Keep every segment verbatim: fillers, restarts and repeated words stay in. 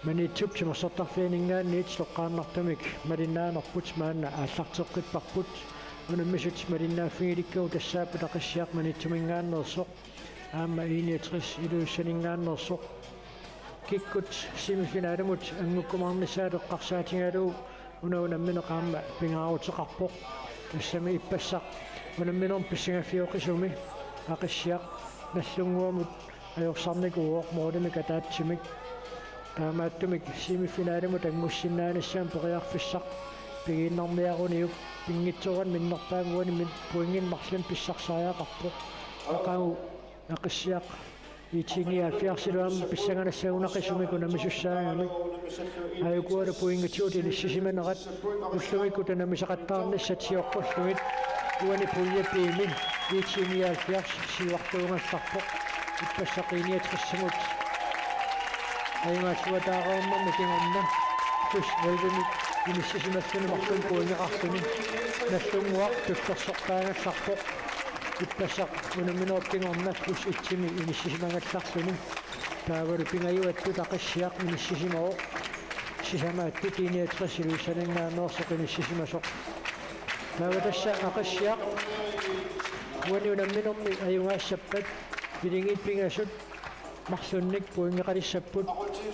Maniitsup timersortarfianinngaanniit toqqaannartumik malinnaanerput maanna aallarteqqipparput. Unammisut malinnaaffigilikkavut tassaapput Aqissiaq Maniitsuminngaanneersoq aamma I niogtres Ilulissaninngaanneersoq. Kikkut semifinalimut angukkumaarnissaat eqqarsaatigalugu una unammineq aamma pingaaruteqarpoq. Tassami ippassaq unamminermi pissagaffioqisumi Aqissiaq Nagdlunguamut ajorsarnikuuvoq målimik ataatsimik. Taamaattumik semifinalimut angussinnaanissamut periarfissaq pigiinnarniaruniuk pinngitsoorani minnerpaamik uani min-, pointinik marlunnik pissarsariaqarpoq. Aqagu Aqissiaq IT nioghalvfjerdsilu aamma pissanganassagunaqisumik unammisussaagami. Aajukualu pointigut inissisimanerat ullumikkut unammisaqattaarnissat sioqqullugit uani pulje B-mi IT nioghalvfjerds siuartuugallarpoq. Ippassaq I niogtresimut ajugaassavataarnermi kingorna plus ellevemik inissisimalluni marlunnik pointeqarluni. Nagdlunguaq tullersortaagallarpoq. Ippassaq unamminerup kingorna plus etimi inissisimagallarluni. Taavalu pingajuattut Aqissiaq inissisimavoq. Sisamaattut I niogtres Ilulissaninngaanneersoq inissisimasoq. Taava tassa Aqissiaq uani unamminermi ajugaassappat, ilingiit pingasut marlunnik pointeqalissapput.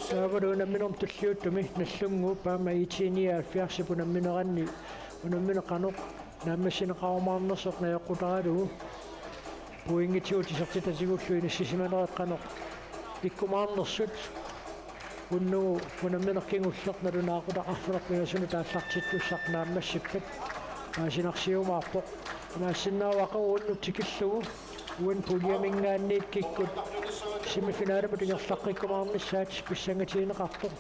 Taavalu unamminermi tulliuttumi Nagdlunguup aamma IT nioghalvfjerdsip unammineranni unammineq qanoq naammassineqarumaarnersoq najoqqutaralugu pointigut isertitatigullu inissisimanerat qanoq ikkumaarnersut unnugu unammineq kingulleq nalunaaqutaq arfineq-pingasunut aallartittussaq naammassippat paasinarsiumaarpoq. Imaassinnaavoq aqagu unnuk tikillugu uani puljeminngaanniit kikkut semifinalimut ingerlaqqikkumaarnissaat pissangatigineqartoq.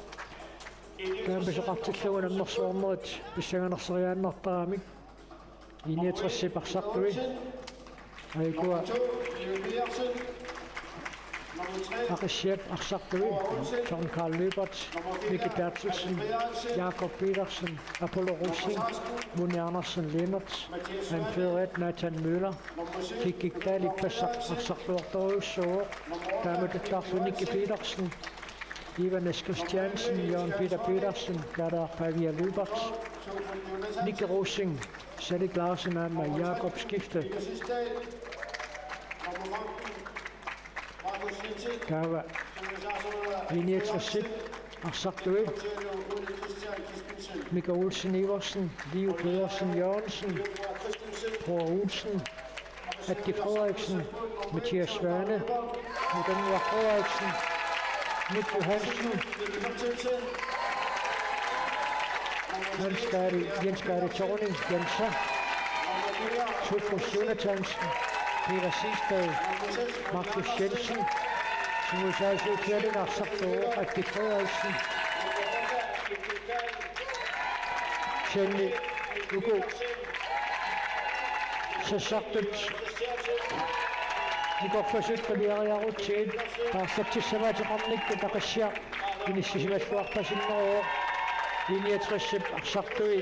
Taama pisoqartillugu nammersuarnerit pissanganarsiinnartaramik. I niogtresip arsartui. Aajuku Aqissiap arsartui. John Karl Lyberth, Miki Berthelsen, Jakob Petersen, Apollo Rosing, Muni Andersen Lennert, Ann Frederiet, Nathan Møller, Kikki Dahl ippassaq arsarluartorujussuuvoq. Taamatuttaarlu Nicky Petersen, Ivan S. Christiansen, Jørgen Peter Petersen, Kaadar Pavia Lyberth, Nicky Rosing, Salik Larsen aamma Jakob Skifte. Taava I niogtresip arsartui. Mika Olsen Iversen, Leo Pedersen Jørgensen, Thor Olsen, Atti Frederiksen, Mathias Svane, Morten Frederiksen, Nick Johansen, Hans Gari, Jens Gari Thorning, Jensa, Sofus Jonathansen, Peter Sistad, Markus Jensen, Simon Saisukialin arsartuuvoq, Atti Frederiksen, Jenny Uku, sassartut nikorfasut qiviariarutsigit paarlatsissavaateqarnikkut Aqissiaq inissisimalluarpasinneruvoq. I niogtresip arsartui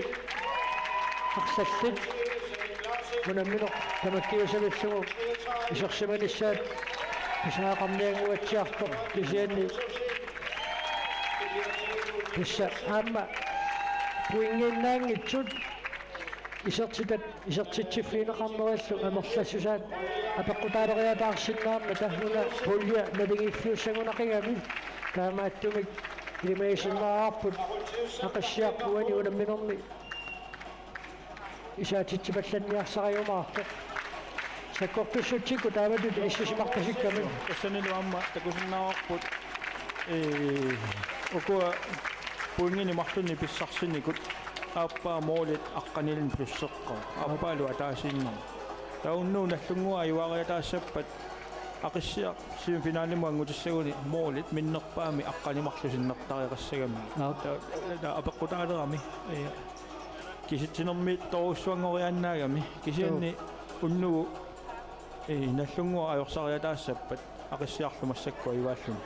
arlallit unammineq tamakkiusavillugu isersimanissaat pisariaqarniannguatsiartoq, kisianni tassa aamma pointiinnaanngitsut isertitat isertitsiffigineqarnerillu amerlassusaat apeqqutaaleriataarsinnaammat taanna pulje naligiiffiussagunaqigami. Taamaattumik ilimagisinnaarparput Aqissiaq uani unamminermi isaatitsipallanniarsariumaartoq. Sakkortussutsikkut taamatut inissisimartasikkami. Tassanilu aamma takusinnaavarput, ee, ukua pointinik marlunnik pissarsinikut aappaa målit aqqanilinnik plusseqqavoq. Aappaalu ataasiinnarmik. Taava unnugu Nagdlunguaq ajugaariataassappat Aqissiaq semifinalimut angutissaguni målit minnerpaamik aqqaneq-marluk sinnertariaqassagami. Aap. Taava, taava apeqqutaalerami. Ee, kisitsinermiittorujussuanngoriaannaagami. Kisianni Joo. unnugu, ee, Nagdlunguaq ajorsariataassappat Aqissiarlu massakkut ajugaalluni.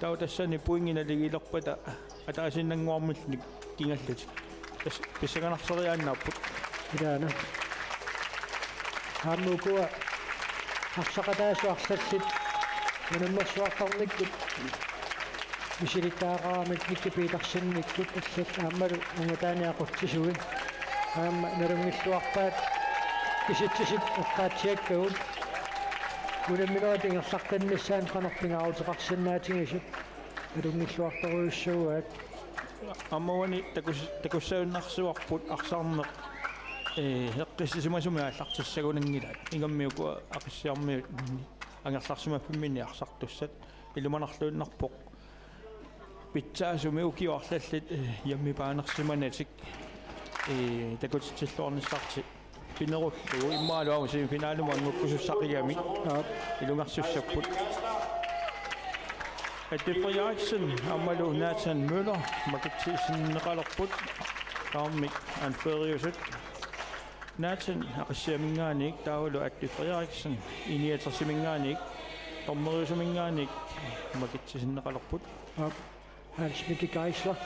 Taava tassani pointit naligiilerpata ataasiinnannguarmillutik kingallutik. Tassa pissanganarseriaannaapput. Ilaana. Aamma ukua arsaqataasut arlallit unammersuartarnikkut misilittagaqaramik Nicky Petersenikkut allallu aammalu ungataani aqutsisui. Aamma nalunngilluarpaat kisitsisit eqqaatsiakkagut. Unamminerit ingerlatsinnissaannut qanoq pingaaruteqarsinnaatigisut nalunngilluartorujussuugaat. Aamma uani takus-, takussaajunnarsivarput arsarneq, ee, eqqissisimasumik aallartissagunanngilaat. Ingammik uku Aqissiarmiut angerlarsimaffimminni arsartussat. Ilimanarluinnarpoq pitsaasumik ukiut arlallit, ee, jammipaanersimanatik, ee, takutitsilluarnissartik pinerullugu immaqalu aamma semifinalimut anngukkusussaqigami. Aap. Ilungersussapput. Atti Frederiksen aammalu Nathan Møller makitsisinneqalerput. Tamarmik anføreriusut. Nathan Aqissiaminngaanniit taavalu Atti Frederiksen I niogtresiminngaanniit, dommeriusuminngaanniit makitsisinneqalerput. Aap. Hans Mikkel Geisler.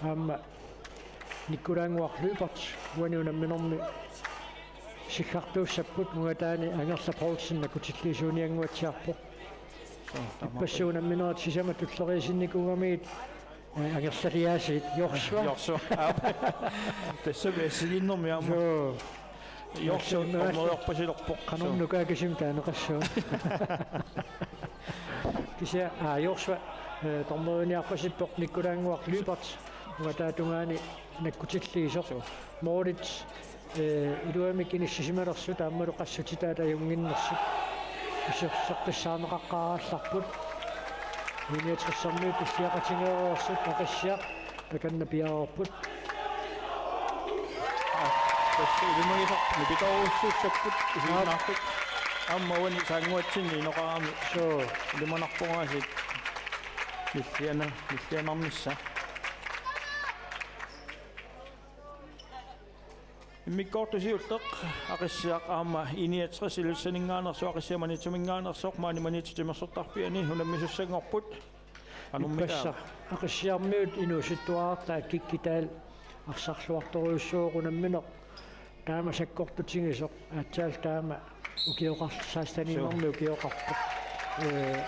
Aamma Nikolai Nguaq Lyberth, uani unamminermi siggartuussapput, ungataani Angerla Poulsen nakkutilliisuuniannguatsiarpoq. Suu, tamarmik. Ippassaq unamminerit sisamat tulleriisinnikuugamigit, ee, angerlaliaasiit Joshua. Joshua. Aap. Tassami assigiinnermi aamma. Suu. Joshua, Joshua, dommeriorpasilerpoq. Qanormi nukaakisimik taaneqassaaq. Kisianni, aa, Joshua, ee, dommeriuniarpasippoq Nikolai Nguaq Lyberth, ungataatungaani nakkutilliisoq. Suu. Målit, ee, iluamik inissisimanersut aammalu qassutitaat ajunnginnersut. Iserseqqissaarneqaqqaarallarput. I niogtressermiut tulliaqatigeereersut Aqissiaq takanna piareerput. Aa, tassa ilimagisaq nipitoorujussuussapput isiginnaartut. Aamma uani saannguatsinni inoqarami. Suu. Ilimanarpoq aasiit nilliana-, nillianarnissaq. Immikkoortoq siulleq Aqissiaq aamma I niogtres Ilulissaninngaanneersoq, Aqissiaq Maniitsuminngaanneersoq, maani Maniitsup timersortarfiani unammisussanngorput. Qanormitaava? Ippassaq Aqissiarmiut inuusuttuarartaat Kikki Dahl arsarluartorujussuuvoq unammineq. Taama sakkortutigisoq aatsaat taama ukioqar-, seksteniinnarmi ukioqarpoq. Ee,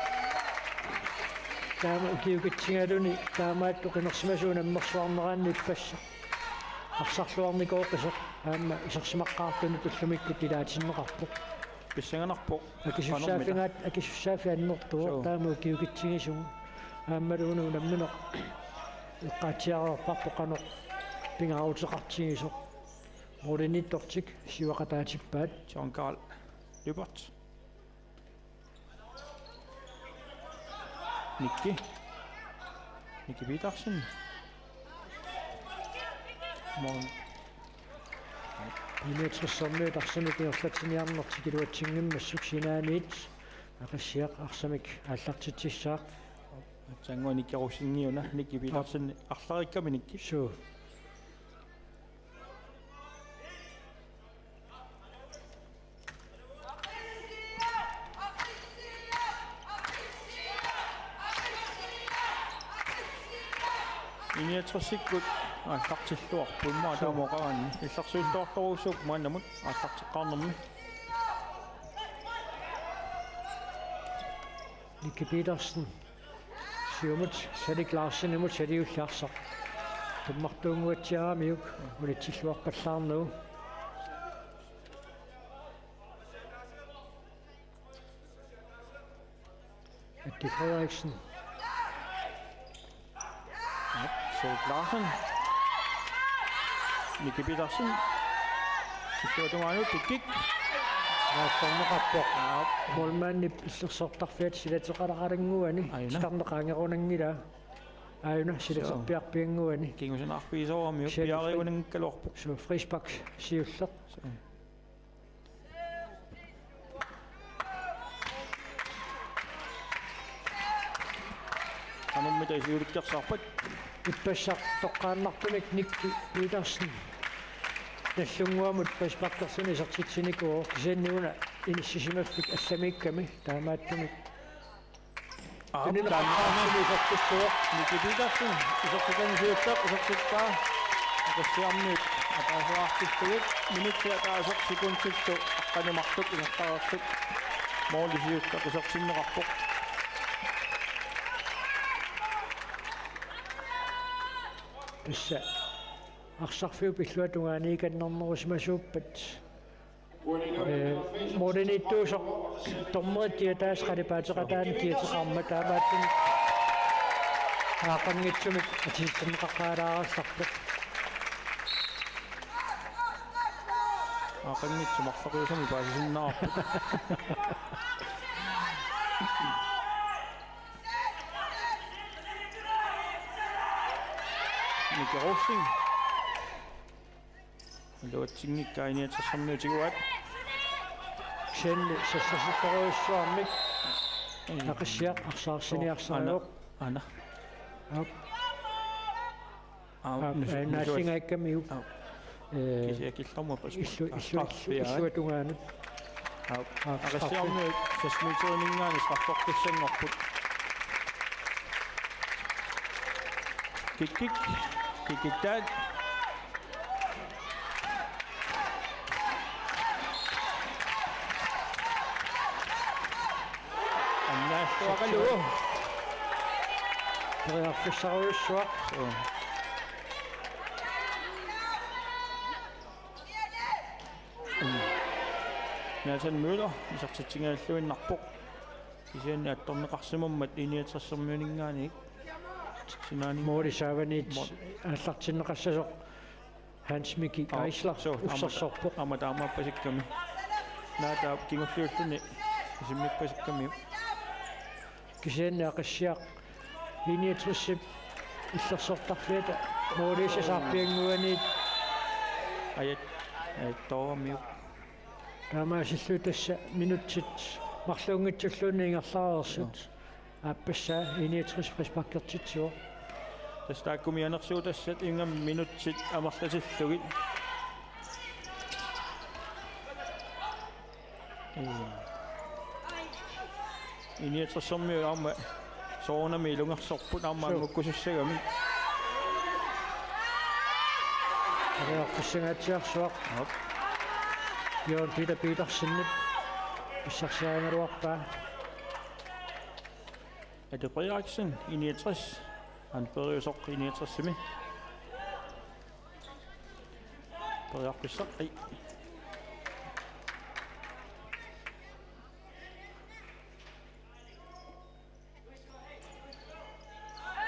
taama ukiukitsigaluni taamaattoq qinersimasoq unammersuarneraanni ippassaq arsarluarnikooqisoq aamma isersimaqqaartunut ullumikkut ilaatinneqarpoq. Pissanganarpoq. Akisussaaffigaat, qanormita? Akisussaaffik annertuvoq. Suu. Taama ukiukitsigisugut. Aammalu una unammineq eqqaatsiareerparput qanoq pingaaruteqartigisoq. Målinittortik siuaqataatippaat. John Karl Lyberth. Nicky. Nicky Petersen. Mål. I niogtressermiut arsamik ingerlatsiniarnertik iluatsinngimmassuk sinaaniit Aqissiaq arsamik aallartitsissaaq. Aatsaannguaq Nicky Rosing-iuna, Nicky Petersen arlarikkami Nicky. Suu. I niogtresikkut aallartilluarput immaqa. Suu. Taama oqaraanni illersuilluartorujussuupput maannamut aallarteqqaarnermi. Nicky Petersen. Siumut Salik Larsenimut, Saliulli arsaq tummartuunnguatsiaramiuk unitsilluarpallaarnagu. Atti Frederiksen. Aap, Salik Larsen. Nicky Petersen. Illuatungaanut kick. Naatsorneqarpoq. Aap. Målmandip illersortarfiata silateqalaqalannguani. Aajuna. Titarneq qaangerunanngilaa. Aajuna, suu, silaterpiarpiannguani. Kingusinaarfigisooramiuk. Suu, fri-, piareerunanngikkaluarpoq. Suu, frispark siulleq. Suu. Qanormita siulikkersaarpat? Ippassaq toqqaannartumik Nicky Petersen. Nallunnguamut frisparkersunik isertitsinikuuvoq, kisianni una inissisimaffik allamiikkami taamaattumik. Aap, tuniniaqqaartumik isertittuuvoq. Nicky Petersen, isertitani siulleq, isertittaa. Aqissiarmiut ataaseqartillugit, minutsi ataaseq sekundillu aqqaneq-marluk ingerlareersut. Måli siulleq isertinneqarpoq. Tassa arsarfiup illuatungaaniikannernerusimasuuppat. Ee, målimiittuusoq dommerit kiataasut qalipaateqataannik kiateqarmat taamaattumik aaqanngitsumik atisitserneqaqqaalaarallarpoq. Aaqanngitsumik marloqiusamik paasisinnaavarput. Mika Rosing. Iluatsinngikkaat I-niogtressermiut tiguaat. Kisianni sassarsiorujussuarmik. Mm. Aqissiaq arsaarsiorniarsareerpoq. Aana. Aap. Aap, aap, nus-, ee, naallinngakkamiuk. Aap. Ee, kisianni killormut illu-, illu-, straffiaat. Illuatungaanut. Aap. Aap, Aqissiarmiut straffi. Seks meteriminngaanniit straffertussanngorput. Kikkik. Kikkik taat. Annaalluaqalugu. Periarfissarujussuaq. Suu. Mm. Nathan Møller, isertitsinngilluinnarpoq. Kisianni attorneqarsimammat I-niogtressermiuninngaanniit. Sinaani. Måli saavaniit mål. Aallartinneqassasoq Hans Miki Aa, Geisler suu, aamma ta-, ussersorpoq. Aamma taamaappasikkami. Naataap kingulliulluni isimmippasikkami. Kisianni Aqissiaq I-niogtresip illersortarfiata måliisa saarpiannguaniit. Ajat, ajattooramiuk. Taamaasillutik tassa minutsit marluunngitsulluunniit ingerlareersut. Joo. Aappassaa I-niogtres frisparkertitsivoq. Tassa taakku mianersuutassat ingammik minutsit amerlatillugit. Mm. I-niogtressermiut aamma soorunami ilungersorput aamma. Suu. Angukkusussagami. Periarfissangaatsiarsuaq. Aap. Jørgen Peter Petersenip pissarsiarigaluarpaa. Ati Frederiksen, I-niogtres. Hans Børge Sok, I-niogtresimi. Periarfissaq, ai.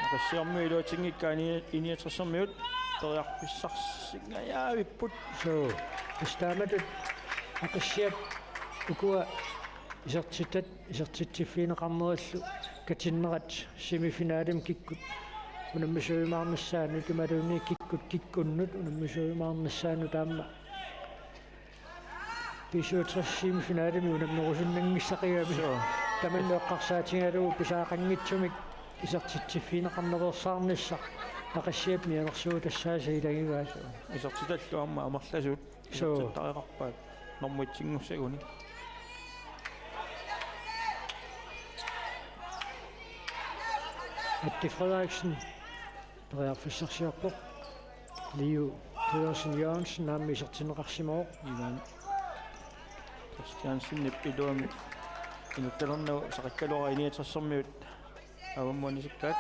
Aqissiarmiut iluatsinngikkaat I-, I-niogtressermiut. Periarfissarsingajavipput. Suu, tassa taamatut Aqissiap ukua isertitat isertitsiffigineqarnerillu katinnerat semifinalimi kikkut unammisuujumaarnissaannut imaluunniit kikkut kikkunnut unammisuujumaarnissaannut aamma B syvogtres semifinalimi unammerusunnanngissaqigami. Suu. Tamanna eqqarsaatigalugu pisariaqanngitsumik isertitsiffigineqarnereersaarnissaq Aqissiap mianersuutassaasa ilagivaat. Isertitallu aamma amerlasuut. Suu. Isertittariaqarpaat normu etsinngussagunik. Atti Frederiksen periarfissarsiorpoq. Liu Pedersen Jørgensen aamma isertinneqarsimavoq. Ivan Christiansenip iluamik inuttulernagu saqikkaluarpaa I-niogtressermiut avammuanisikkaat.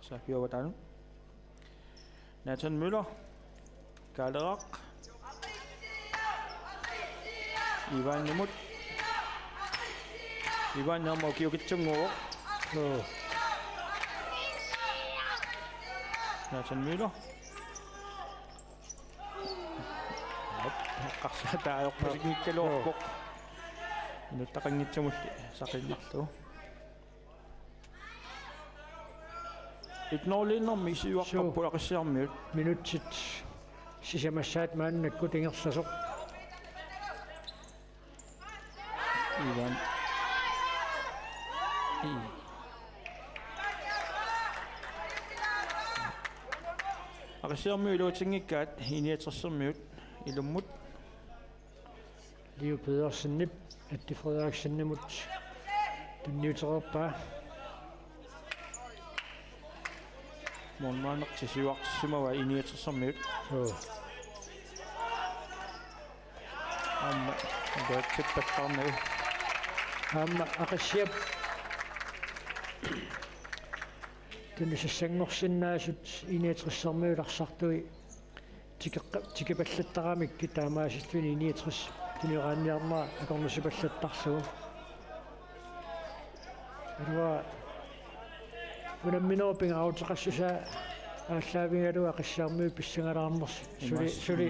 Saaffiup avataanut. Nathan Møller. Kaaleraq. Ivanimut. Ivan aamma ukiukitsunnguuvoq. Joo. Nathan Møller. Aap, eqqarsaataajorpasinngikkaluarpoq. Joo. Inuttaqanngitsumulli saqinnarlugu. Et-nul-iinermi isiuaqqapput. Suu. Aqissiarmiut. Minutsit sisamassaat maannakkut ingerlasoq. Ivan. I-, Aqissiarmiut iluatsinngikkaat I-niogtressermiut ilummut. Liu Pedersenip Atti Frederiksenimut tunniutereerpaa. Målmandip siuartissimavaa I-niogtressermiut. Joo. Aamma iluatsippallarnagu. Aamma Aqissiap Tunissassanngorsinnaasut I niogtressermiut arsartui tikeqqa-, tikepallattaramikku taamaasilluni I niogtres tunioraanniarnera akornusipallattarlugu. Aluaa unamminerup pingaaruteqassusaa aallaavigalugu Aqissiarmiut pissangalaarnersoq suli, immaqa suli,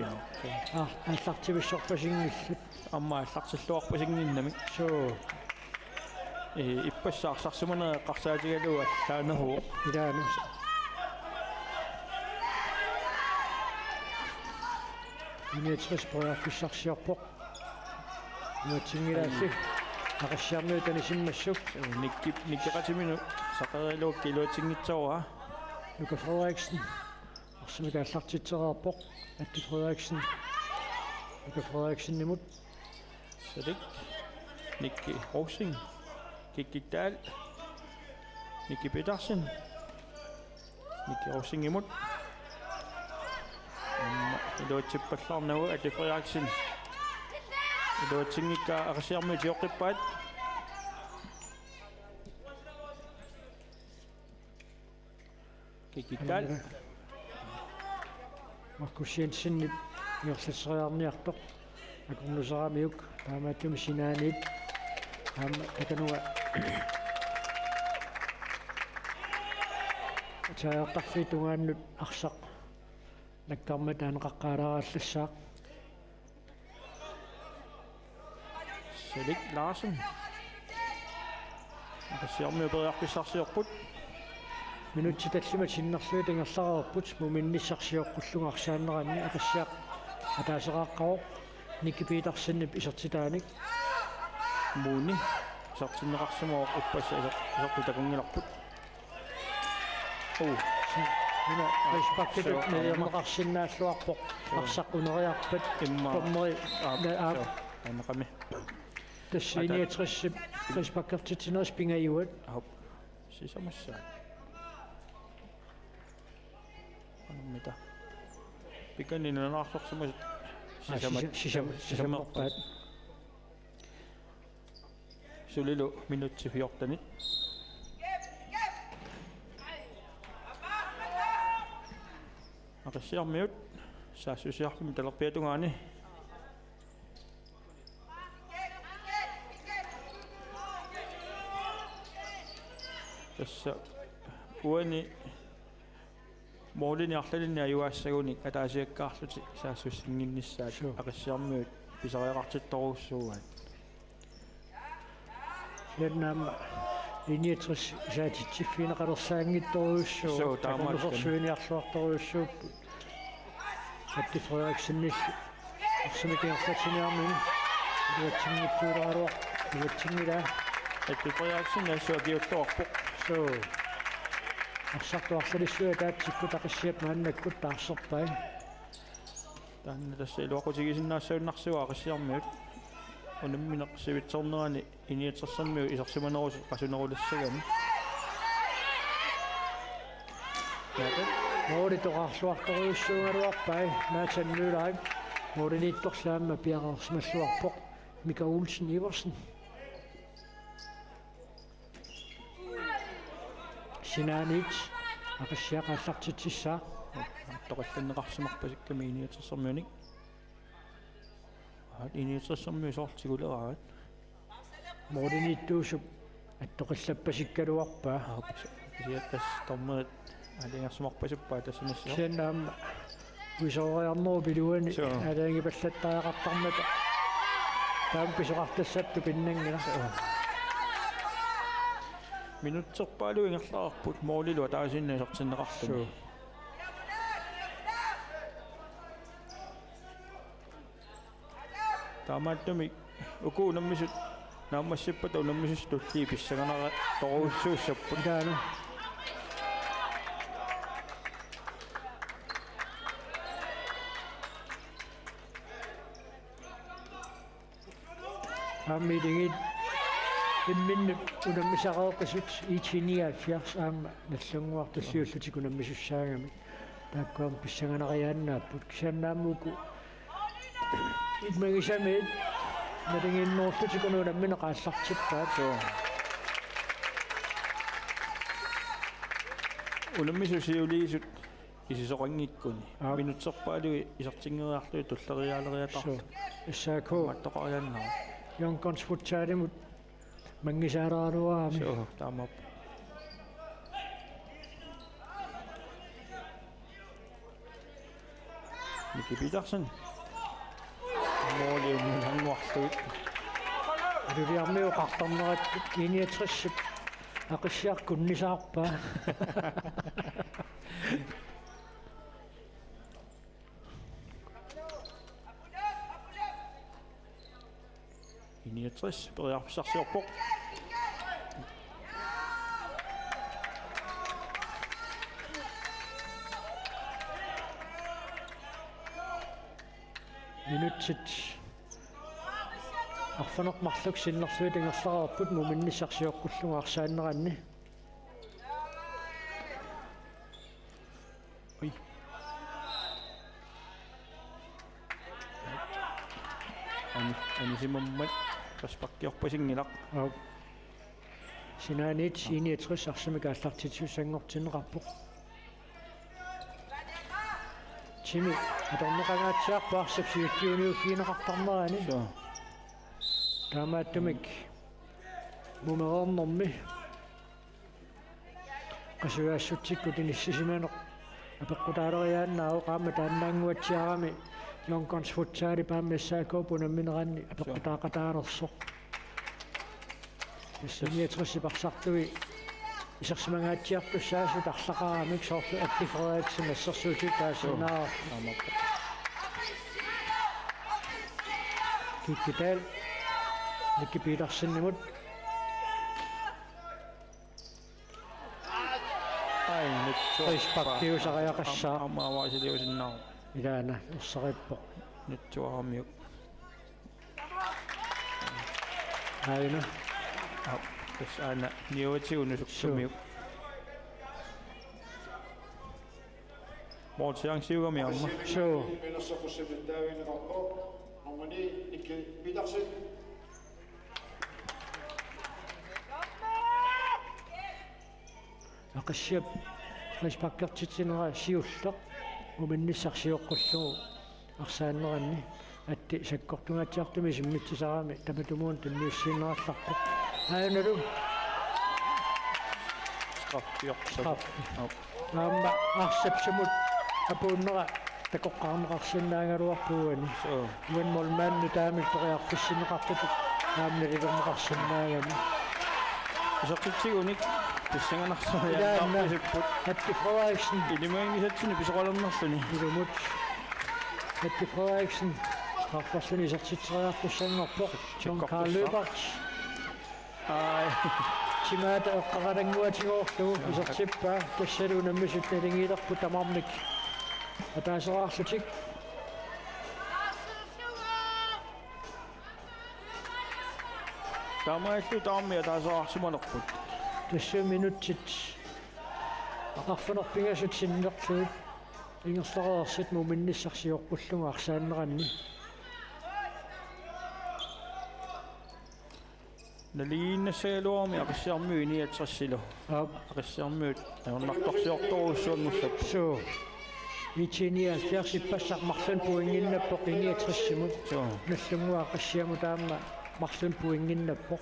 aa, aallartivissorpasinngillat. Aamma aallartilluarpasinngimmat. Suu. Ee, ippassaq arsarsimaneq eqqarsaatigalugu allaaneruvoq. Ilaana. I niogtres periarfissarsiorpoq. Iluatsinngilaalli. Aqissiarmiut tanisimmassuk. Nikki, Nikki Qatiminut saqeriiluakka iluatsinngitsoorpaa. Luka Frederiksen. Arsamik aallartitsereerpoq. Atti Frederiksen. Luka Frederiksenimut. Salik. Nikki Rosing. Kikki Dahl. Nikki Petersen. Nikki Rosingimut. Aamma iluatsippallaarnagu Atti Frederiksen. Iluatsinngikkaa Aqissiarmiut sioqqippaat. Kikki Dahl. Markus Jensenip ingerlatseriarniartoq. Akornusaramiuk taamaattumik sinaaniit. Aamma takanunga ataajartarfiit tungaannut arsaq nakkarmat taaneqaqqaalaarallassaaq. Salik Larsen. Aqissiarmiut periarfissarsiorput. Minutsit tallimat sinnerlugit ingerlareerput, muminnissaq sioqqullugu arsaanneranni Aqissiaq ataaseqaqqavoq Nikki Petersenip isertitaanik. Muuni isertinneqarsimavoq, ippassaq iser-, isertut takunngilarput. Uu. Una frisparkitut, suu, nalilerneqarsinnaalluarpoq. Suu. Arsaq uneriarpat. Immaqa. Dommeri. Aa, na-, aa. Suu. Aamma qami. Tassa I niogtresip frisparkertitsinerisa pingajuat. Aap. Sisamassaat. Qanormita. Pikani nanaarsorsimasut. Aa, sisamat-, sisa-, sisam-, sisamerpaat. Sisamerpaat. Sulilu minutsit fjortenit. Aqissiarmiut saassussiarfimmi talerpiata tungaani. Tassa uani målinik arlalinnik ajugaassagunik ataasiakkaarlutik saassussinnginnissaat. Suu. Aqissiarmiut pisariaqartittorujussuugaat. Kisianni aamma I niogtres isaatitsiffigineqalersaanngitsorujussuuvoq. Suu, taamaattumik. Akornusersuiniarluartorujussuupput. Atti Frederiksenillu arsamik ingerlatsiniarnini iluatsinngitsooraraluarpoq, iluatsinngilaa. Atti Frederiksen assut akiuuttoqarpoq. Suu. Arsartut arlalissuit ataatsikkut Aqissiap maannakkut taarserpai. Taanna tassa iluaqutigisinnaassagunarsuaq Aqissiarmiut. Unammineq sivitsernerani I niogtressermiut isersimanerusut qasunerulassagami. Måli toqqarluartorujussuugaluarpai, Nathan Møllerip målimiittorlu aamma piareersimalluarpoq Mika Olsen Iversen. Sinaaniit Aqissiaq aallartitsissaaq. Toqqarluarneqarsimarpasikkami I niogtressermiunik. Aat, I niogtressermiut soorlu tiguleraat. Målimiittuusup attoqillappasikkaluarpaa. Aap, kisianni tassa dommerit aalajangersimarpasippaat tassa nassior. Kisianni aamma uisoriarnerup iluani. Suu. Aalajangipallattariaqartarmata. Taama pisoqartassatut pinnanngilaq. Suu. Minutserpaaluit ingerlareerput målilu ataasiinnaq isertinneqarluni. Suu. Taamaattumik uku unammisut naammassippata unammisut tulliit pissanganartorujussuussapput. Taanna. Aamma iligiit imminnut unammisaqareersut I T nioghalvfjerds aamma Nallunnguaq tulliullutik unammisussaagamik. Taakku aamma pissanganariaannaapput, kisianni aamma uku iligiit magisamiit nalinginnaarlutik unammineq aallartippaat. Suu. Unammisut siuliisut isisoqanngikkuni. Aap. Minutserpaaluit isertinngeriarlugit tulleriiaaleriataarlugit. Suu. S A K. Mattoqariaannaa. Young Guns Futsalimut manngisaalaaraluarami. Suu, taamaappoq. Miki Petersen. Måli unnulanguarlugit. Aluliarmi oqartarnerat I niogtresip Aqissiaq kunnisaarpaa. I niogtres periarfissarsiorpoq. Minutsit arfineq-marluk sinnerlugit ingerlareerput muminnissaq sioqqullugu arsaanneranni. Ui. Ani-, anisimammat frisparkiorpasinngilaq. Aap. Sinaaniit I niogtres arsamik aallartitsissanngortinneqarpoq. Timi atorneqangaatsiarpoq arsap siulliuniuffigineqartarnerani. Suu. Taamaattumik mumereernermi qasujaassutsikkut inissisimaneq apeqqutaaleriaannaavoq, aamma taannaannguatsiarami Young Guns Futsalip aamma S A K-p unammineranni apeqqutaaqataalersoq. Tassa I niogtresip arsartui isersimangaatsiartussaasut arlaqaramik, soorlu Atti Frederiksen assersuutitut taasinnaavarput. Aamma. Kikki Dahl Miki Petersenimut. Ai, nutsuarpa. Frisparkiusariaqassaaq. Am-, aamma avaasiliusinnaavoq. Ilaana ersarippoq. Nutsuaramiuk. Aina. Aap, tassa aana niuatigut nusuksumiuk. Suu. Målchanceugamik aamma. Suu. Nummer ni, Nicky Petersen. Aqissiap frisparkertitsinera siulleq muminnissaq sioqqullugu arsaanneranni Atti sakkortungaatsiartumik isimmitsisarami tamatumuuna tunniussiinnarallarpoq. Aanalu. Straffiorpoq. Straffi. Aap. Aamma arsap sumut apuunnera takoqqaarneqarsinnaagaluarpoq uani. Suu. Uani målmandip nutaamik periarfissinneqartutut aamma nalilerneqarsinnaagami. Isertitsigunik pissanganarsinnaanngilaq. Ilaanna. Atti Frederiksen. Ilimaginngisatsinnut pisoqalernerluni. Ilumut. Atti Frederiksen. Strafferluni isertitseriartussanngorpoq. John Karl Løbert. Ai. Timaata eqqaqalannguatigoorlugu isertippaa, tassalu unammisut naligiilerput tamarmik ataaseqarlutik. Taamaalillutik tamarmik ataaseqarsimalerput. Tassa minutsit arfineq-pingasut sinnerlugit ingerlareersut muminnissaq sioqqullugu arsaanneranni. Naligiinnassagaluarami Aqissiarmiut I niogtresilu. Aap. Aqissiarmiut ajornartorsiortorujussuanngussapput. Suu. I T nioghalvfjerds ippassaq marlunnik pointinnginnappoq I niogtresimut. Suu. Nagdlunguaq Aqissiamut taama marlunnik pointinnginnappoq.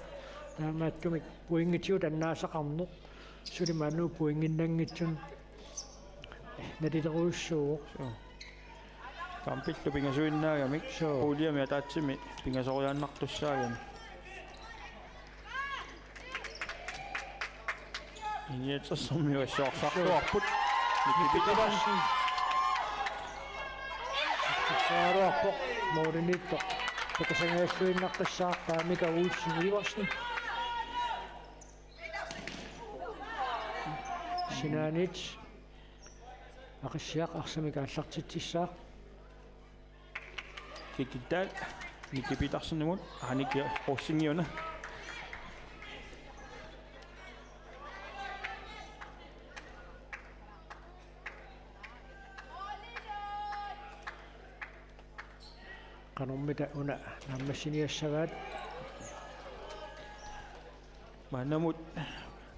Taamaattumik pointitsigut annaasaqarneq. Suli maannakkut pointinnginnaanngitsunik nalilerujussuuvoq. Suu. Kampillu pingasuinnaagamik. Suu. Puljemi ataatsimi pingasoriaannartussaagami. I niogtresimiuassuarsartuarput. Miki Petersen. Saaruarpoq. Målimiittoq. Takusangajalluinnartussaavoq Mika Olsen Iversen. Sinaaniit Aqissiaq arsamik aallartitsissaaq. Kikki Dahl, Nicky Petersenimut, aa, Nicky Rosingip una. Qanormita una naammassiniassagaat? Maannamut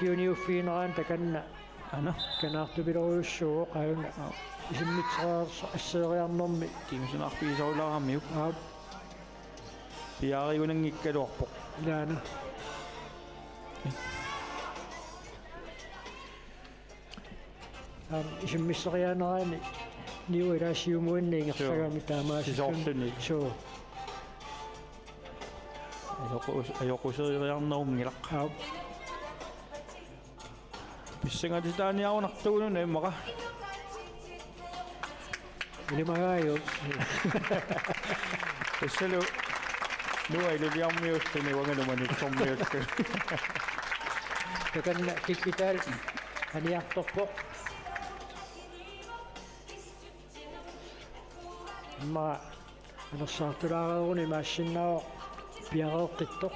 nalliuniuffigineraanni takanna. Aana. Kanaartupilorujussuuvoq aajuna. Aap. Isimmitsereersoq asseeriarnermi. Kiimasinaarfigisorulaaramiuk. Aap. Piareerunanngikkaluarpoq. Ilaana. Aamma isimmisseriaaneraanni niuertaa siumuinnaq ingerlagami taamaasilluni. Sisorluni. Suu. Ajoqus-, ajoquseeriarnerunngilaq. Aap. Pissangatitaaniarunartuununa immaqa. Ilimagaajuk. Tassalu Noah Iluliarmiulluni uangalu Manussormiullu. Takanna kikkitaal aniartorpoq. Immaqa anersaartulaareeruni imaassinnaavoq piareeqqittoq.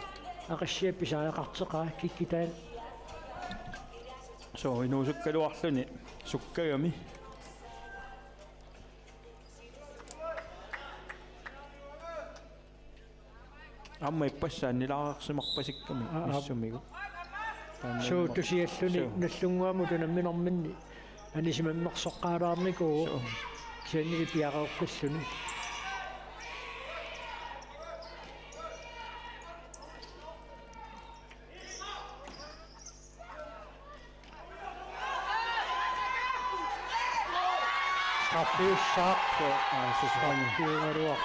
Aqissiaq pisariaqarteqaa kikkitaal. Suu, inuusukkaluarluni sukkagami. Aamma ippassaq annilaarsimarpasikkami. Aa, aap. Missumigut. Taanna suu, immaqa tusialluni. Suu. Nallunnguamut unamminerminni anisimammersoqqaalaarnikuuvoq. Suu. Kisiannili piareeqqilluni. Straffiussaaq. Suu, aa, suu, suu. Straffiugaluaq.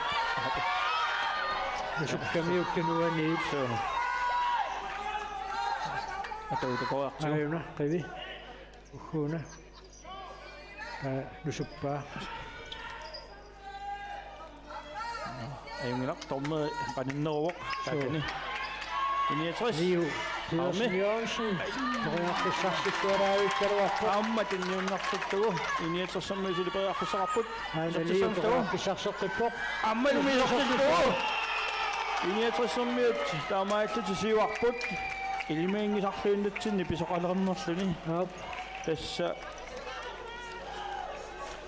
Nusukkamiuk tunuaniit. Suu. Atuutukoriartigu. Aajuna, qivi. Ugguuna. Aa, nusuppaa. Ajunngilaq, dommeri qaninneruvoq. Suu. Taakani. I niogtres. Liu Pedersen Jørgensen. Periarfissarsiualuarpoq. Aamma tunniunnersuttugu. I niogtres-ermiut suli periarfissaqarput. Aana Liu periarfissarseqqippoq. Aamma lumiisertittugu. I niogtres-ermiut taamaalillutik siuarput. Ilimaginngisarluinnatsinni pisoqalernerluni. Aap. Tassa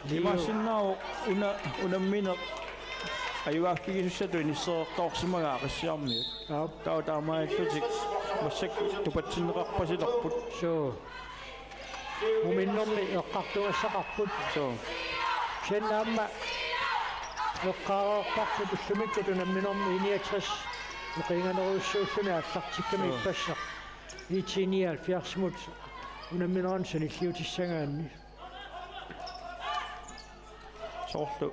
Liu. Imaassinnaavoq una, unammineq ajugaaffigisussatut inissereertoorsimagaa Aqissiarmiut. Aap. Taava taamaalillutik massakkut tupatsinneqarpasilerput. Suu. Muminnermi eqqartugassaqarput. Suu. Kisianni aamma eqqaareerparput ullumikkut unamminermi I niogtres eqiinganerujussuulluni aallartikkami. Suu. Ippassaq. I T nioghalvfjerdsimut unamminerani sanilliutissagaanni. Soorlu.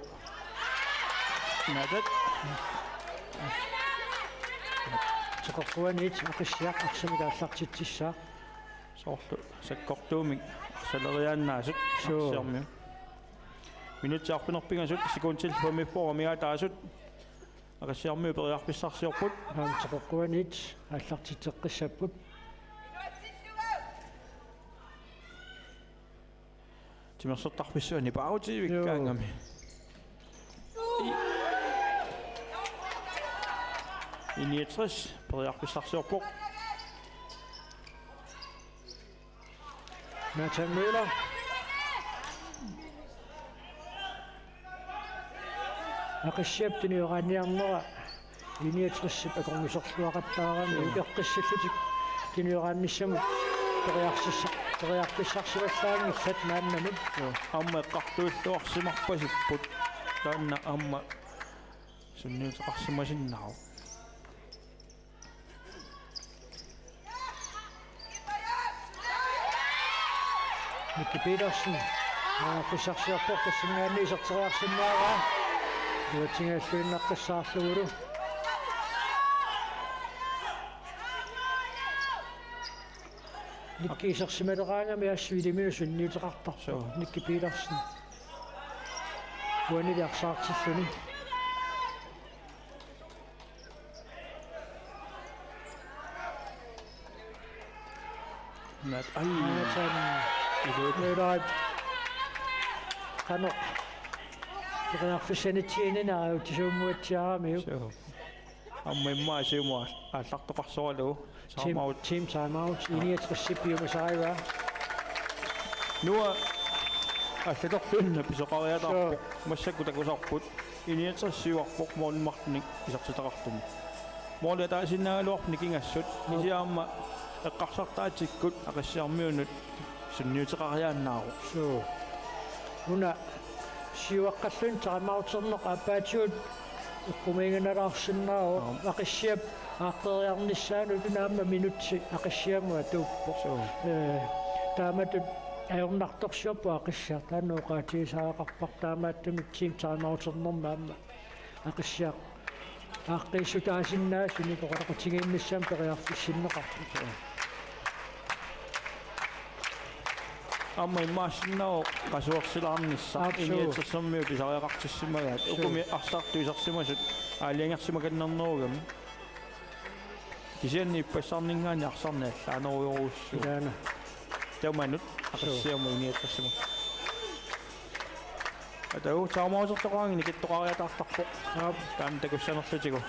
Natat. Teqeqquaniit Aqissiaq arsamik aallartitsissaaq. Soorlu sakkortuumik arsaleriaannaasut. Suu. Aqissiarmiut. Minutsit arfineq-pingasut, sekundit femogfyrre amigaataasut. Aqissiarmiut periarfissarsiorput. Aamma Teqeqquaniit aallartitseqqissapput. Timersortarfissuani paarutiivikkaangami. I-, I niogtres periarfissarsiorpoq. Nathan Møller. Aqissiap tunioraanniarnera I niogtresip akornuserluaqattaarami. Joo. Eqqissillutik tunioraannissamut periarfissa-, periarfissarsivallaanngillat maannamut. Joo. Aamma eqqartuilluarsimarpasipput. Taanna aamma sunniuteqarsimasinnaavoq. Miki Petersen. Aa, periarfissarsiorpoq, tassanngaanniit iserteriarsinnaavaa. Iluatsinngilluinnaqqissaarlugulu. Miki isersimaleraangami assut iliminut sunniuteqartarpoq. Suu. Miki Petersen. Uanili arsaartilluni. Nat-, ai. Nathan. Iluit. Møller. Qanoq. Periarfissanitsiinnaq ajuutsisuummuatsiaramiuk. Suu. Aamma immaqa siumut aallartoqarsoralugu. Team, timeout. Team timeout. I niogtresip piumasarivaa. Nua allatorluinnaq pisoqariataarpoq. Suu. Massakkut takusarput. I niogtres siuarpoq målmarkinik isertitaqartumik. Måli ataasinnaagaluarpoq nikingassut. Joo. Kisianni aamma eqqarsartaatsikkut Aqissiarmiunut sunniuteqariaannaavoq. Suu. Una siuaqqalluni timeouterneq aappaatigut eqqumiiginalaarsinnaavoq. Aap. Aqissiap aaqqeriarnissaanut una aamma minutsi Aqissiamut atuuppoq. Suu. Ee, taamatut ajornartorsiorpoq Aqissiaq, taanna oqaatigisariaqarparput, taamaattumik team timeouternermi aamma Aqissiaq aaqqiissutaasinnaasunik oqaloqatigiinnissamut periarfissinneqarpoq. Aamma immaassinnaavoq qasuersilaarnissaq. Absolut. I niogtresermiut pisariaqartissimagaat. Suu. Ukumi arsartut isersimasut aalajangersimakannernerugami. Kisianni ippassarninngaanniit arsarneq allaanerujorujussuuvoq. Ilaana. Tamanut. Suu. Aqissiamut I niogtresimut. Atagu timeoutertoqaraangat nikittoqariataartarpoq. Aap. Taanna takussanerlutigu.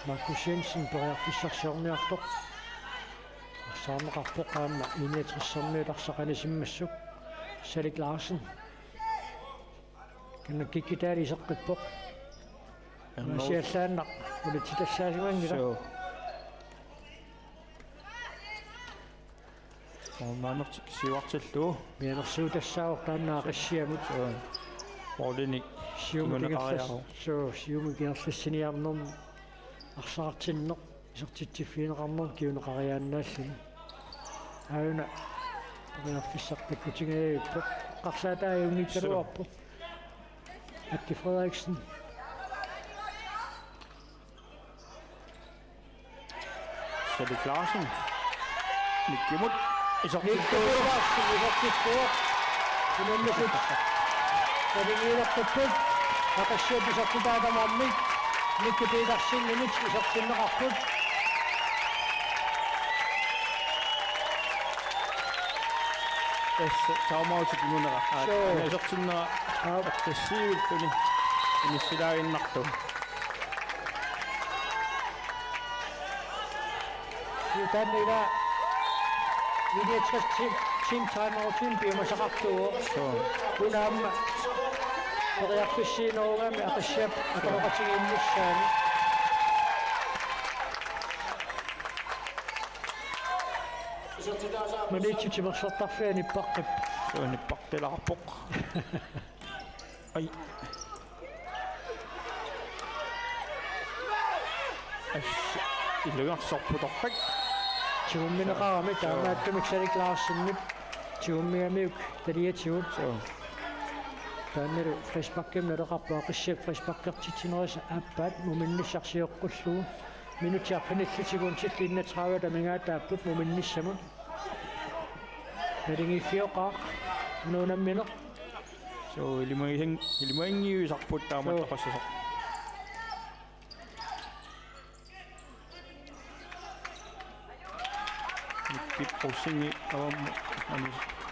Markus Jensen periarfissarsiorniartoq. Arsaarneqarpoq aamma I niogtresermiut arsaq anisimmassuk. Salik Larsen. Kanna kikkitaali iseqqippoq. Anno. Masiallaannaq ulitsitassaasimanngilaq. Suu. Ormaannertik siuartillugu. Mianersuutassaavoq taanna Aqissiamut. Suu. Målinik siumut kinguneqariaavoq. Ingerlas-, suu, siumut ingerlassiniarnermi arsartinneq isertitsiffigineqarnermut kinguneqariaannaalluni. Aajuna periarfissaq takkutinngilaarpoq. Eqqarsaataa ajunngikkaluarpoq. Suu. Atte Frederiksen. Salik Larsen. Mikkimut. Isertittuuvoq. Mikkimut. Isertittuuvoq. Unammisut. Nalingiilertupput. Aqissiap isertitaa tamarmik Miki Petersenimit isertinneqarput. Tassa timeouti kingunera. Aa, suu. Taanna isertinnera. Aap. Aqqissuulluni. Inissilaaginnartoq. Taanna ila I niogtres team, team timeoutimik piumasaqartuuvoq. Suu. Una aamma periarfissiinerugami Aqissiap atorneqatigiinnissaani. Maniitsoq timersortarfia nippartippoq. Suu, nippartilaarpoq. Ai. Ass, ilungersorputorput. Tigummineqarami. Suu. Taamaattumik Salik Larsenip tigummigamiuk taliatigut. Suu. Taannalu frisparkimik naleqarpoq, Aqissiap frisparkertitsinerisa aappaat muminnissaq sioqqullugu. Minutsit arfinillit sekundillu enogtredive amigaataapput muminnissamut. Naligiiffioqaaq una unammineq. Suu, ilimagin-, ilimaginiartarput taamatut. Suu. Oqassasoq. Rosing, aamma, aamma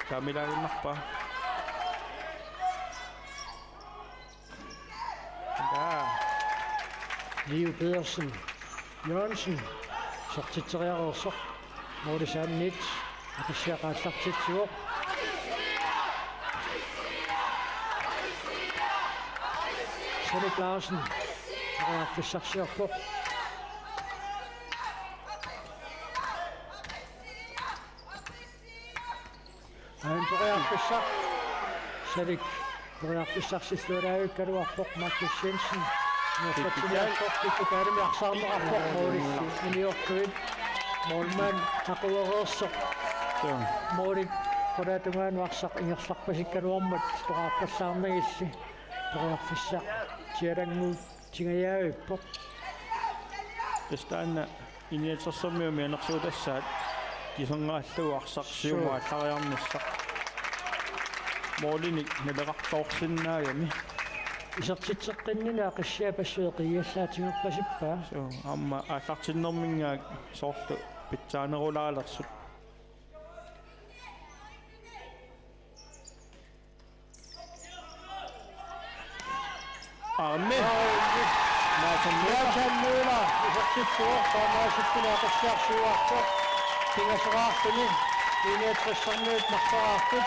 taamaalaaginnarpaa. Jaa. Liu Pedersen Jørgensen, isertitseriareersoq. Målip saaniit Aqissiaq aallartitsivoq. Salik Larsen periarfissarsiorpoq. Aamma periarfissaq. Salik periarfissarsillualaarukkaluarpoq. Markus Jensen. Nuussatsinniarpoq, Tikki Kaalimi arsaarneqarpoq, målilli iniortuit. Målmand aquereersoq. Joo. Målit qulaatungaanut arsaq ingerlarpasikkaluarmat toqqarpallaarnagilli. Periarfissaq Tialannguup tingajavippoq. Tassa taanna I niogtresermiut mianersuutassaat kiserngaallugu arsaq siumut aallariarnissaq. Målinik naleqartoorsinnaagami. Isertitseqqinnini Aqissiap assut eqiallaatigerpasippaa. Suu, aamma aallartinnerminngaanniit soorlu pitsaanerulaalersut. Aamma. Nathan Møller. Nathan Møller. Isertitsivoq, taamaasilluni Aqissiaq siuarpoq. Pingasoriarluni I niogtresermiut marloriarput.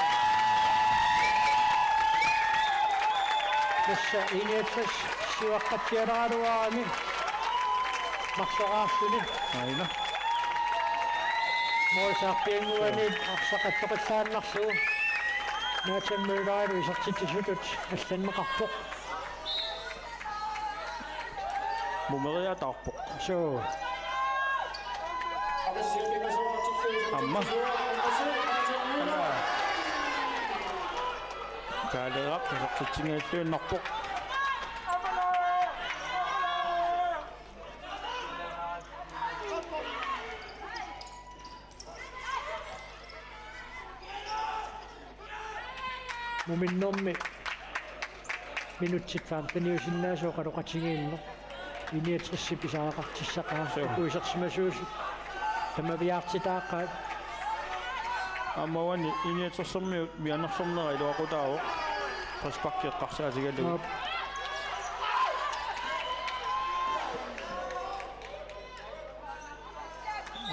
Tassa I niogtres siuaqqatsialeraluarami. Marloriarluni. Aina. Målip saarpiannguani arsaq attoqillaannarlugu. Nathan Møllerilu isertitsisutut allanneqarpoq. Mumeriataarpoq. Suu. Aamma. Kaaleeraq isertitsingaalluinnarpoq. Muminnermi minutsit femteniusinnaasut oqaloqatigiinneq. I niogtresip pisariaqartissaqaaq. Suu. Takuisersimasuusut. Tamaviaartitaaqaat. Aamma uani I niogtresermiut mianersornera iluaqutaavoq. Frispark eqqarsaatigalugu. Aap.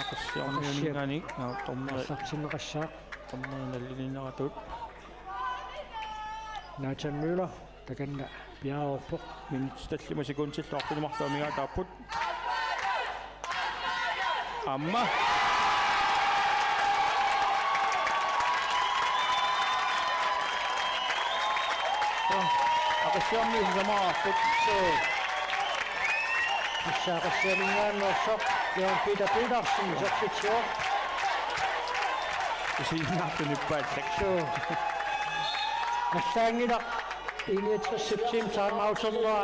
Aqissiarmiuninngaanniit, aa, dommeri. Aallartinneqassaaq. Dommeri naliliineratut. Nathan Møller, takanna piareerpoq. Minutsit tallimat sekundillu arfineq-marluk amigaataapput. Aamma. Aqissiarmiut sisamaarput. Suu. Tassa Aqissiaminngaanneersoq Jørgen Peter Petersen isertitsivoq. Isiginnaartut nippaallak. Suu. Allaanngilaq I niogtresip timeouternera.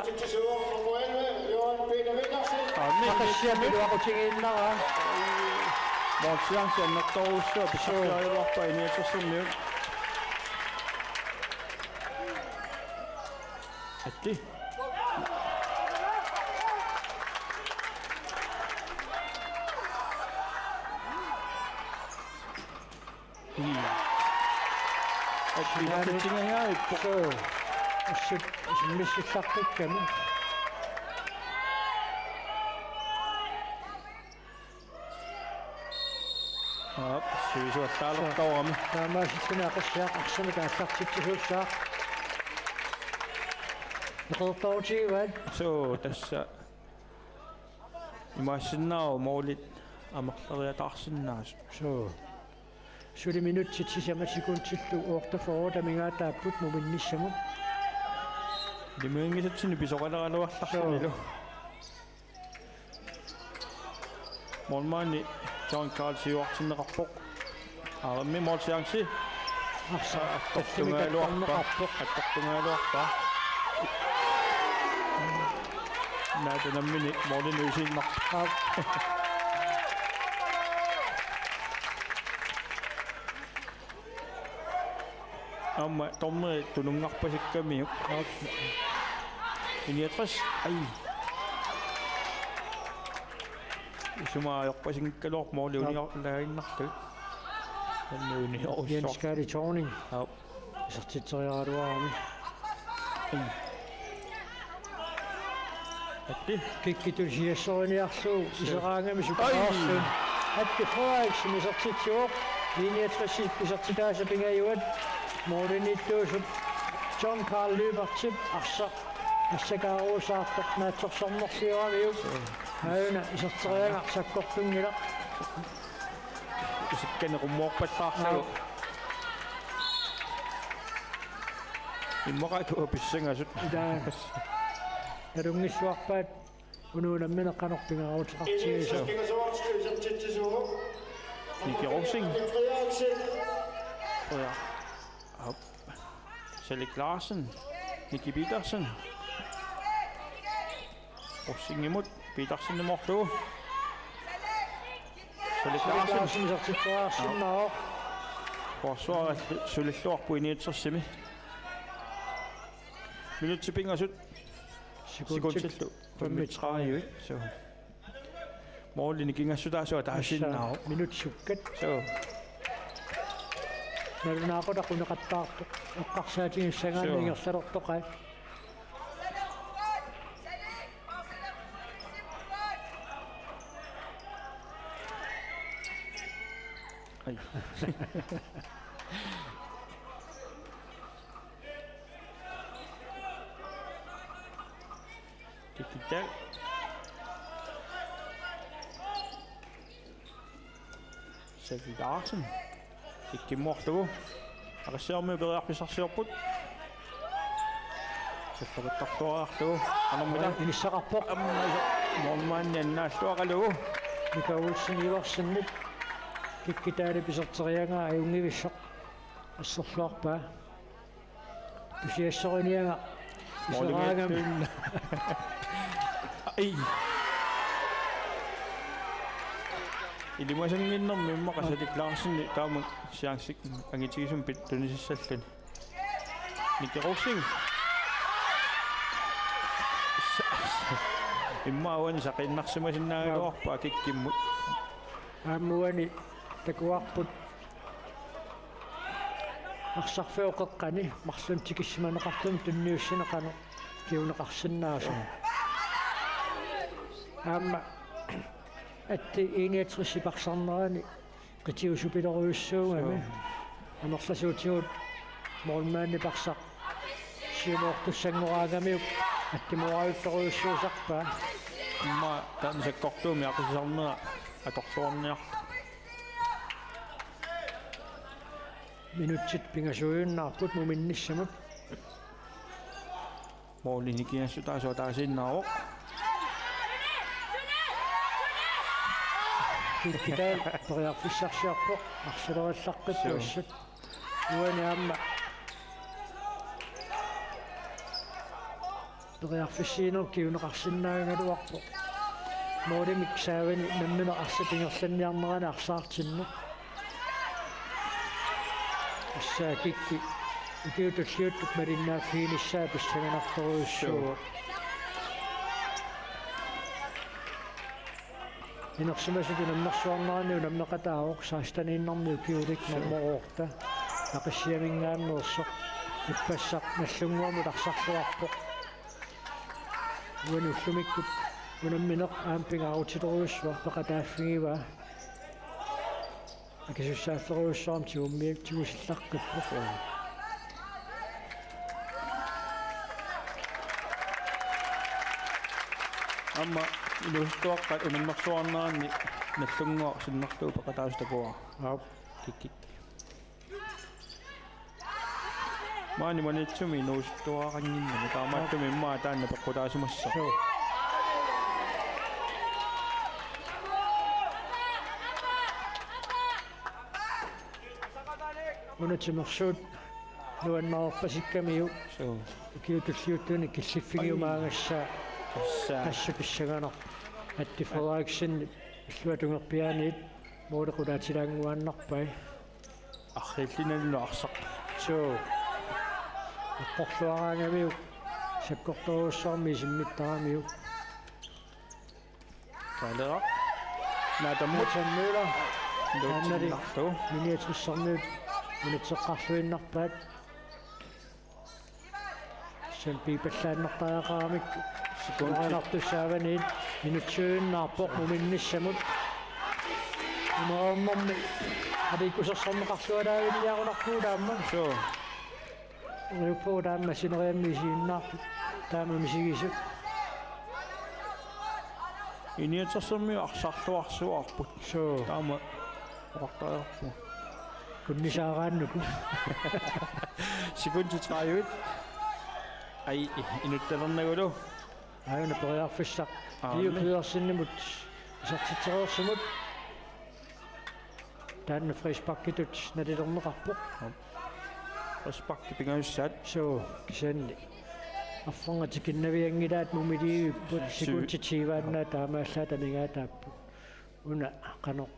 Aamma Aqissiap iluaqutigiinnaraa. Målchance annertoorujussuaq pissarsiarigaluarpaa I niogtresermiut. Atti. Mm. Atti, isertitsingajavippoq. Suu. Assut, assut missillartikkami. Aap, sivisuallaartoorami. Taamaasilluni Aqissiaq arsamik aallartitsisuussaaq. Eqeertoorutigivaat. Suu, tassa. Imaassinnaavoq målit amerleriataarsinnaasut. Suu. Suli minutsit sisamat sekundillu otteogfyrre amigaataapput muminnissamut. Ilimaginngisatsinnik pisoqaleraluarlarsinilu. Suu. Målmandi John Carl siuartinneqarpoq. Aarimmi målchance. Arsaq attortungajaluarpaa. Attortungajaluarpaa. Naata nammineq målinik isiinnarpaa. Aamma dommeri tununngarpasikkamiuk. I niogtres. Ai. Isumaajoqpasinngikkaluarpoq måli uniorlaaginnarlugu. Jens Kaali Thorning. Au. Isertitseriaraluarami. Atti. Kikki tusiassoriniarlugu iseraangami superaarsuun. Atti Frederiksen isertitsivoq. Linje tres isertitaasa pingajuat. Målimiittuusup John Karl Lyberthip arsaq assakaaruusaartoq naatsorsornerlioramiuk. Aajuna iserteriagaq sakkortunngilaq. Isikkanik qummoorpallaarlugu. Immaqa atuupissanngasut. Taa. Nalunngilluarpaat. Unammini qanoq pingaaruteqartigisoq. Niki Rosing. Oja. Op. Salik Larsen. Niki Petersen. Rosingimut Petersenimorlugu. Salik Larsen. Larsen isertitseriarsinnaavoq. Forsvarallu sulilluarpoq I niogtresimi. Minutsit pingasut. Sekundillu femogtredive. Så. Målini kingassutaasua taasiinnaavoq. Minut sukkat. Så. Nalunaaqutaq uneqattaartoq. Eqqarsaatigissagaanni ingerlalortoqai. Ai. Kikkittai. Salik Larsen. Kikkimmoorlugu. Aqissiarmiut periarfissarsiorput. Sallakuttartuariarlugu. Anormita. Inissaqarpoq. Amma målmandi annaalluaqalugu. Mika Olsen Iversenip. Kikkitaali piserteriagaa ajunngivissoq. Asserluarpaa. Tusiassoriniagaq. Iseraangami. Målimiittuun. Ai. Ilimasannginnermi immaqa Salik Larsen taama chance angitigisumik pit-, tunisissalluni. Niki Rosing. Immaqa uani saqiinnarsimasinnaagaluarpaa kikkimmut. Aamma uani takuarput. Arsarfiup qeqqani marlunnik tikissimaneqartumik tunniussineq qanoq kinguneqarsinnaasoq. Aamma Atti I niogtresip arsarnerani qitiusupilorujussuugami. Joo. Amerlasuutigut målmandip arsaq siumoortussanngoraangamiuk attimorajuttorujussuusarpaa. Immaqa taanna sakkortuumik aqisisarnera atorluarniarlugu. Minutsit pingasuujunnaarput muminnissamut. Målini kingassutaasua taasiinnaavoq. Kikkitaal periarfissarsiorpoq, arsalerillaqqippoq. Suu. Assut. Uani aamma periarfissiineq kinguneqarsinnaagaluarpoq. Målimik saavani nammineq arsaq ingerlanniarnerani arsaartinneq. Tassa Kikki ukiut tulliuttut malinnaaffiginissaa pissanganartorujussuuvoq. Suu. Inersimasutut unammersuarnerani unammeqataavoq, seksteniinnarmi ukiulik. Suu. Nummer otte. Aqissiaminngaanneersoq. Ippassaq Nagdlunguamut arsarluarpoq. Uani ullumikkut unammineq aamma pingaarutilerujussuaq peqataaffigivaa. Akisussaafferujussuarmik tigummiuk tigusillaqqippoq. Aamma inuusuttuaqqat unammersuarneranni Nagdlunguaq sinnerlugu peqataasut takuara. Aap. Kikkik. Maani Maniitsumi inuusuttuarannginnami taamaattumik immaqa taanna peqqutaasimassaaq. Suu. Una timersuut nuannaarpasikkamiuk. Suu. Ukiut tulliuttuni killiffigiumaagassaa. Tassa. Assut pissanganaq. Atti Frederiksen illuatungerpiaaniit måli qulaatilaannguaannarpai. Arriillinallu arsaq. Suu. Eqqorluaraangamiuk sakkortorujussuarmik isimmittaramiuk. Kaalera. Naatammut. Nathan Møller. Taannali I niogtressermiut unitseqqarluinnarpaat. Sen piipallaannartariaqaramik. Sekundit. Sikuanartussaavaniit minutsuinnaarpoq muminnissamut. Imaammermi aliikkusersorneqarlualaaviliarunarpugut aamma. Suu. Uiuppugut aamma sineriammi isiginnaartut taama misigisut. I niogtressermiut arsarluarsuarput. Suu. Taama oqartariaqarpugut. Kunnisaaraannuku. Sekundit tredive. Ai, inuttalernagu. Aajuna periarfissaq. Aamma. Liu Pedersenimut isertitsereersumut. Taanna frisparkitut nalilerneqarpoq. Frisparki pingajussaat. Suu, kisianni. Arfernat tikinnavianngilaat mumiliivipput. Syv. Sekundit tyveannaat taamaallaat amigaataapput. Una qanoq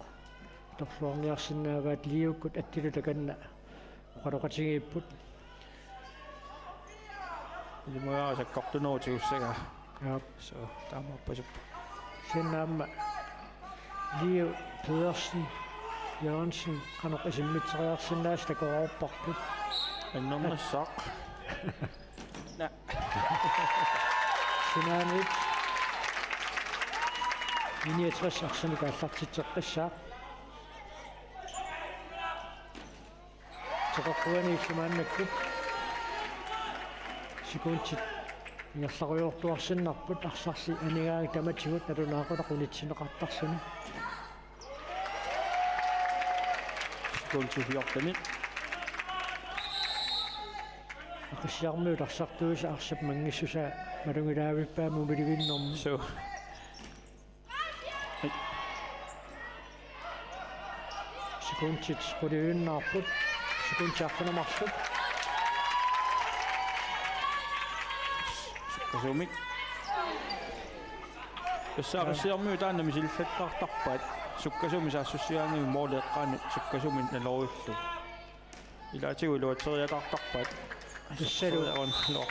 atorluarniarsinnaavaat Liukkut attilu takanna oqaloqatigiipput. Ilumut sakkortunerup tigussagaa. Aap. Suu, taamaappoq. Kisianni aamma Liu Pedersen Jørgensen qanoq isimmitseriarsinnaasut takoreerparput. Annernissaaq. Naa. Sinaaniit I niogtres arsamik aallartitseqqissaaq. Teqeqquani illu maannakkut sekundit ingerlarujoortuarsinnarput, arsarli anigaangamik tamatigut nalunaaqutaq unitsinneqartarluni. Sekundit fjorten. Aqissiarmiut arsartuisa arsap manngissusaa malugilaavippaa mumilivinnermi. Suu. Sekundit quliinnarput. Sekundit arfineq-marluk. Sukkasuumik. Tassa Aqissiarmiut taanna misilillattaartarpaat. Sukkasuumik saassussigaangamik måli eqqaani sukkasuumik nalorujullugu. Ilaatigut iluatseriataartarpaat. Tassalu. Iluarpa.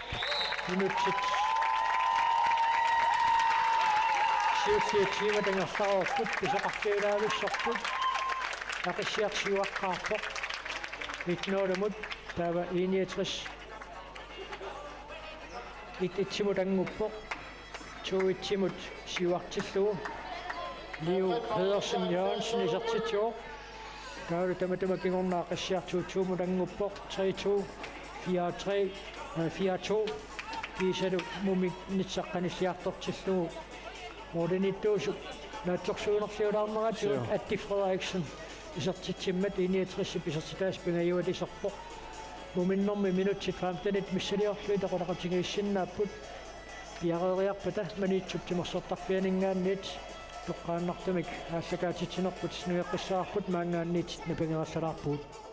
Minutsit. Siutsiutsiiva tangerlareerput, pisoqarfiulaavissorput. Aqissiaq siuaqqaarpoq. Et nul-imut, taava I niogtres. Et et-imut annguppoq. To et-imut siuartillugu. Liu Pedersen Jørgensen isertitsivoq. Taavalu tamatuma kingorna Aqissiaq to to-mut annguppoq. Tre to, fire tre, øh, fire to. Kiisalu muminnissaq qanilliartortillugu. Målimiittuusoq naatsorsuunerliulaarneratigut. Suu. Atti Frederiksen isertitsimmat I niogtres-ip isertitaasa pingajuat iserpoq. Muminnermi minutsit femtenit missiliorlugit oqaloqatigiissinnaapput. Piareeriarpata Maniitsup timersortarfianinngaanniit toqqaannartumik aallakaatitsinerput nueqqissaarput maanngaanniit napangerallalaarpugut.